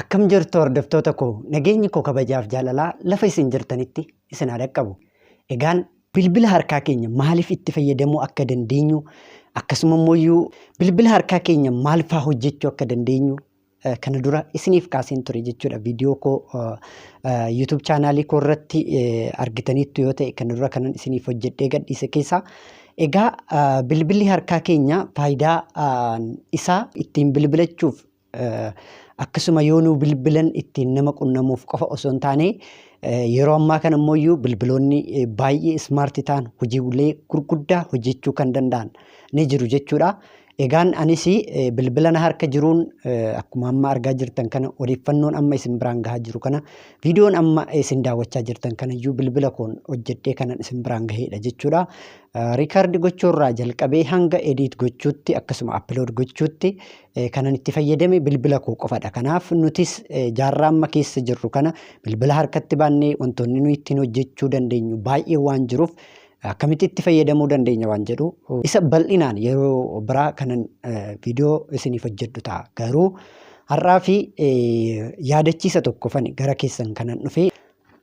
Akkam jirtu hordoftoota koo, nageenyi koo kabajaaf jaalalaa lafa isin jirtanitti isin haa dhaqqabu. Egaan bilbila harkaa keenya maaliif itti fayyadamuu akka dandeenyu, akkasuma immoo bilbila harkaa keenya maal faa hojjechuu akka dandeenyu kana dura isiniif kaaseen ture jechuudha. Viidiyoo koo YouTube chaanaalii koo irratti argitaniittu yoo ta'e, kana dura kanan isiniif hojjedhee gadhiise keessaa. Egaa bilbilli harkaa keenya faayidaa isaa ittiin bilbilachuuf, akkasuma yoo nu bilbilan ittiin nama qunnamuuf qofa osoo hin taane, yeroo ammaa kana immoo bilbiloonni baay'ee smart ta'an hojiilee gurguddaa hojjechuu kan danda'an ni jiru jechuudha. Egaan anis bilbila na harka jiruun akkuma amma argaa jirtan kana, odeeffannoon amma isin biraan gahaa jiru kana, viidiyoon amma isin daawwachaa jirtan kana iyyuu bilbila koon hojjedhee kanan isin biraan gaheedha jechuudha. Record gochuurraa jalqabee hanga edit gochuutti, akkasuma upload gochuutti kanan itti fayyadame bilbila koo qofadha. Kanaaf nutis jaarraa amma keessa jirru kana bilbila harkatti baannee wantoonni nuyi ittiin hojjechuu dandeenyu baay'ee waan jiruuf, akkamitti itti fayyadamuu dandeenya waan jedhu isa bal'inaan yeroo biraa kanan viidiyoo isiniif hojjedhu ta'a. Garuu har'aa fi yaadachiisa tokkofan gara keessan kanan dhufe,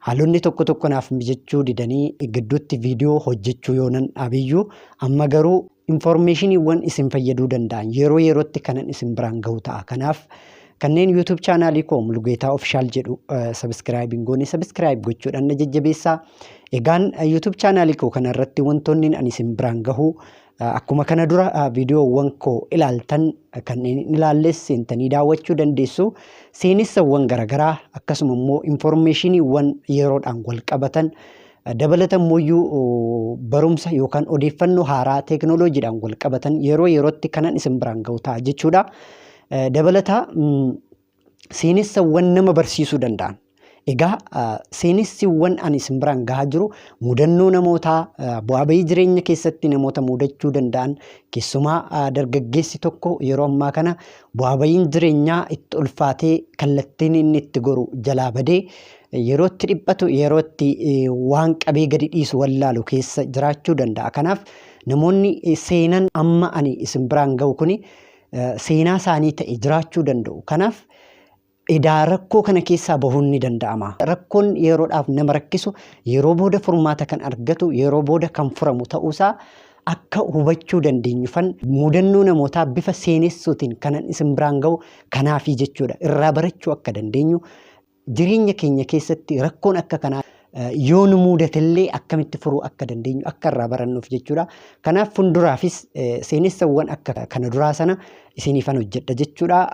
haalonni tokko tokko naaf mijachuu didanii gidduutti viidiyoo hojjechuu yoonan dhaabiyyuu, amma garuu informationiiwwan isin fayyaduu danda'an yeroo yerootti kanan isin biraan gahu ta'a. Kanaaf kanneen YouTube chaanaalii koo Mulugeetaa Official jedhu subscribe hin goone, subscribe gochuudhaan na jajjabeessaa. Egaan YouTube chaanaalii koo kanarratti wantoonni ani isin biraan gahu, akkuma kana dura viidiyoowwan koo ilaaltan, kanneen hin ilaalles seentanii daawwachuu dandeessu. Seenessawwan garaagaraa, akkasuma immoo informationiiwwan yeroodhaan wal qabatan, dabalata immoo barumsa yookaan odeeffannoo haaraa teekinooloojiidhaan wal qabatan yeroo yerootti kanan isin biraan gahu ta'a jechuudha. Dabalata seenessawwan nama barsiisuu danda'an. Egaa seenessiiwwan ani isin biraan gahaa jiru mudannoo namootaa, bu'aa bahii jireenya keessatti namoota mudachuu danda'an, keessumaa dargaggeessi tokko yeroo ammaa kana bu'aa bahiin jireenyaa itti ulfaatee, kallattiin inni itti goru jalaa badee, yeroo itti dhiphatu, yeroo itti waan qabee gadi dhiisu wallaalu keessa jiraachuu danda'a. Kanaaf namoonni seenan amma ani isin biraan gahu kuni seenaa isaanii ta'e jiraachuu danda'u. Kanaaf edaa rakkoo kana keessaa bahuun ni danda'ama. Rakkoon yeroodhaaf nama rakkisu yeroo booda furmaata kan argatu, yeroo booda kan furamu ta'uusaa akka hubachuu dandeenyu fan mudannoo namootaa bifa seenessuutiin kanan isin biraan gahu kanaafii jechuudha. Irraa barachuu akka dandeenyu, jireenya keenya keessatti rakkoon akka kanaa yoo nu mudatellee akkamitti furuu akka dandeenyu akka irraa barannuuf jechuudha. Kanaaf fuulduraafis seenessawwan akka kana duraa sana isiniifan hojjedha jechuudha.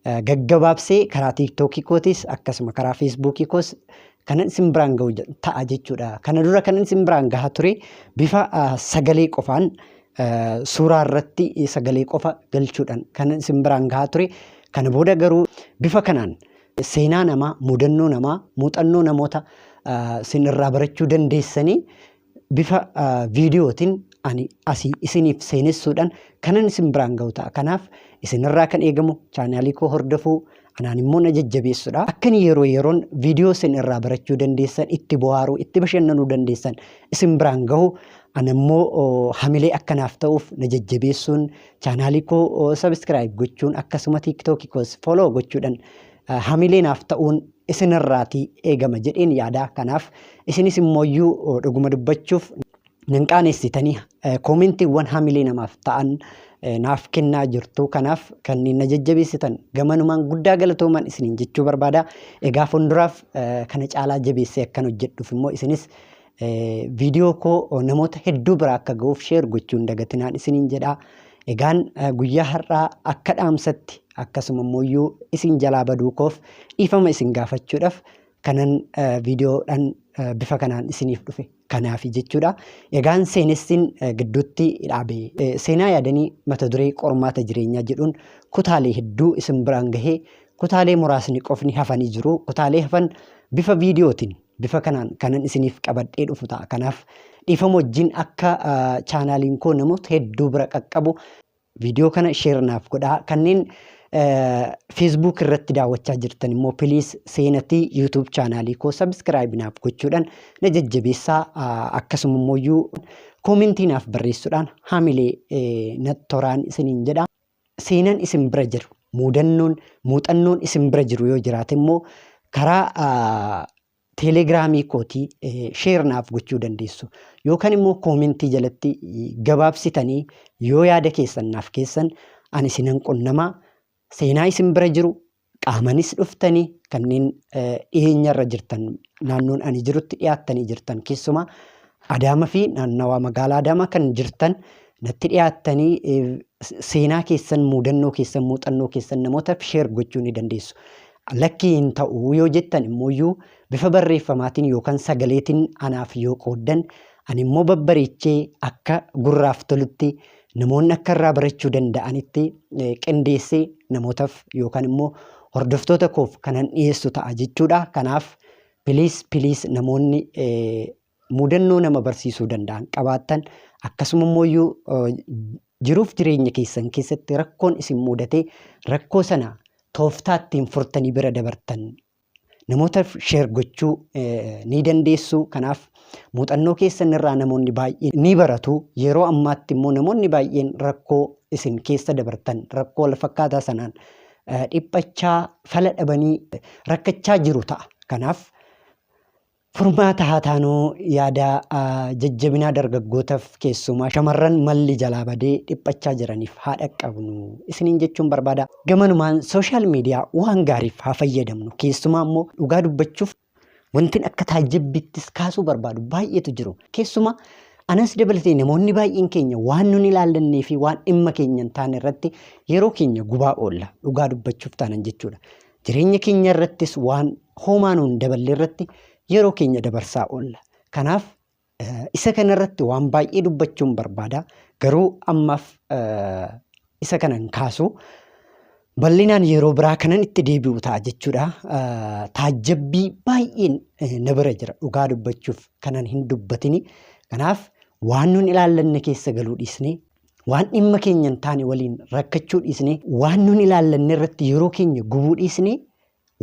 Gaggabaabsee karaa TikTokii kootis, akkasuma karaa Facebookii koos kanan isin biraan gahu ta'a jechuudha. Kana dura kanan isin biraan gahaa ture bifa sagalee qofaan, suuraa irratti sagalee qofa galchuudhaan kanan isin biraan gahaa ture. Kana booda garuu bifa kanaan seenaa namaa, mudannoo namaa, muuxannoo namoota isin irraa barachuu dandeessanii bifa viidiyootiin ani asii isiniif seenessuudhaan kanan isin biraan gahu ta'a. Kanaaf isinirraa kan eegamu chaanaalii koo hordofuu, anaan immoo na jajjabeessuudha. Akkan yeroo yeroon viidiyoo isin irraa barachuu dandeessan, itti bohaaruu, itti bashannanuu dandeessan isin biraan gahu, ana immoo hamilee akkanaaf ta'uuf na jajjabeessuun chaanaalii koo subscribe gochuun, akkasuma TikTokii koos follow gochuudhaan hamilee naaf ta'uun isinirraatii eegama jedheen yaada. Kanaaf isinis immoo dhuguma dubbachuuf nan qaanessitanii commentiiwwan hamilee namaaf ta'an naaf kennaa jirtu. Kanaaf kanneen na jajjabeessitan gamanumaan guddaa galatooman isiniin jechuu barbaada. Egaa fuulduraaf kana caalaa jabeessee akkan hojjedhuuf immoo isinis viidiyoo koo namoota hedduu bira akka ga'uuf share gochuun dagatinaan isiniin jedha. Egaan guyyaa har'aa akka dhaamsatti, akkasuma immoo isin jalaa baduu koof dhiifama isin gaafachuudhaaf kanan viidiyoodhaan bifa kanaan isiniif dhufe kanaafi jechuudha. Egaan seenessin gidduutti dhaabe seenaa yaadanii mata duree qormaata jireenyaa jedhuun kutaalee hedduu isin biraan gahee, kutaalee muraasni qofni hafanii jiru. Kutaalee hafan bifa viidiyootiin bifa kanaan kanan isiniif qabadhee dhufu ta'a. Kanaaf dhiifama wajjin akka chaanaaliin koo namoota hedduu bira qaqqabu viidiyoo kana share naaf godhaa. Kanneen Facebook irratti daawwachaa jirtan immoo please seenatii YouTube chaanaalii koo subscribe naaf gochuudhaan na jajjabeessaa, akkasuma immoo commentii naaf barreessuudhaan hamilee na toraan isiniin jedha. Seenaan isin bira jiru Mudannoon muuxannoon isin bira jiru yoo jiraate immoo karaa teelegiraamii kootii share naaf gochuu dandeessu. Yookaan immoo koomentii jalatti gabaabsitanii yoo yaada keessan naaf keessan ani isinan qunnamaa. Seenaa isin bira jiru qaamanis dhuftanii kanneen dhiyeenyarra jirtan naannoon ani jirutti dhiyaattanii jirtan keessumaa Adaama fi naannawaa magaalaa Adaamaa kan jirtan natti dhiyaattanii seenaa keessan muudannoo keessan muuxannoo keessan namootaaf share gochuu ni dandeessu. Lakkii hin ta'u yoo jettan immooyyuu bifa barreeffamaatiin yookaan sagaleetiin anaaf yoo qooddan ani immoo babbareechee akka gurraaf tolutti namoonni akka irraa barachuu danda'anitti qindeessee namootaaf yookaan immoo hordoftoota koof kanan dhiyeessu ta'a jechuudha. Kanaaf please please namoonni mudannoo nama barsiisuu danda'an qabaattan akkasuma immoo jiruuf jireenya keessan keessatti rakkoon isin mudatee rakkoo sana tooftaa ittiin furtanii bira dabartan namootaaf share gochuu ni dandeessu. Kanaaf muuxannoo keessan irraa namoonni baay'een ni baratu. Yeroo ammaatti immoo namoonni baay'een rakkoo isin keessa dabartan rakkoo wal fakkaataa sanaan dhiphachaa fala dhabanii rakkachaa jiru ta'a. Kanaaf furmaata haa taanuu yaada jajjabinaa dargaggootaaf keessumaa shamarran malli jalaa badee dhiphachaa jiraniif haa dhaqqabnu isiniin jechuun barbaada. Gamanumaan social media waan gaariif haa fayyadamnu. Keessumaa immoo dhugaa dubbachuuf wantin akka taajjabbiittis kaasuu barbaadu baay'eetu jiru. Keessumaa anas dabalatee namoonni baay'een keenya waan nun ilaallannee fi waan dhimma keenya hin taane irratti yeroo keenya gubaa oolla dhugaa dubbachuuf taanan jechuudha. Jireenya keenya irrattis waan homaa nuun daballe irratti yeroo keenya dabarsaa oolla. Kanaaf isa kanarratti waan baay'ee dubbachuun barbaada. Garuu ammaaf isa kana hin kaasu. Bal'inaan yeroo biraa kanan itti deebi'u ta'a jechuudha. Taajjabbii baay'een na bira jira dhugaa dubbachuuf kanan hin dubbatini. Kanaaf waan nun ilaallanne keessa galuu dhiisnee waan dhimma keenya hin taane waliin rakkachuu dhiisnee waan nun ilaallanne irratti yeroo keenya gubuu dhiisnee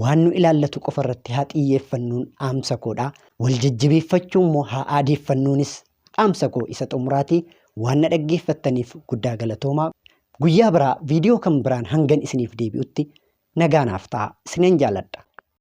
waan nu ilaallatu qofa irratti haa xiyyeeffannuun dhaamsa koodha. Wal jajjabeeffachuu immoo haa aadeeffannuunis dhaamsa koo isa xumuraati. Waan na dhaggeeffattaniif guddaa galatoomaa. Guyyaa biraa viidiyoo kan biraan hangan isiniif deebi'utti nagaa naaf ta'a. Isinan jaaladha.